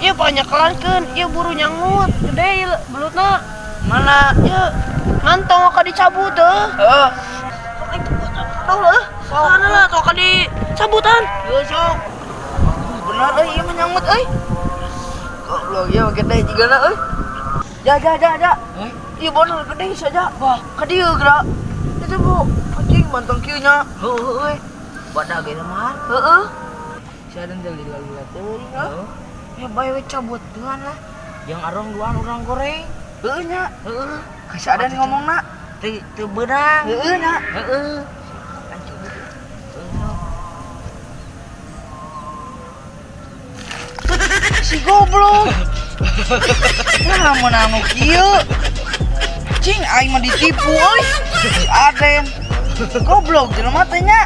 Ieu panyekelankeun, ieu buru nyangut, gede ieu belutna. Mana? Ieu ngantong ka dicabut teu. Heeh. Sok aing teu cabut lah. Sana lah tong ka dicabutan. Heuh sok. Bener euy ieu mah nyangut euy. Goblok ieu mah gede jigana euy. Ja ja ja ja. Ieu bener gede saja. Wah, ka dieu geura. Itu bu, anjing mantong kieu nya. Heuh euy. Badag ge mah. Heeh. Si Aden teh lila-lila teuing Heeh. Ya bae we cabut duan lah. Yang arong duan urang goreng. Heuh nya. Heeh. Ka si Aden ngomongna. Teu teu beunang. Heuh nya. Heeh. Si goblok. Nah, meunang nu kieu. Cing aing mah ditipu euy. Si Aden. Goblok jelema teh nya.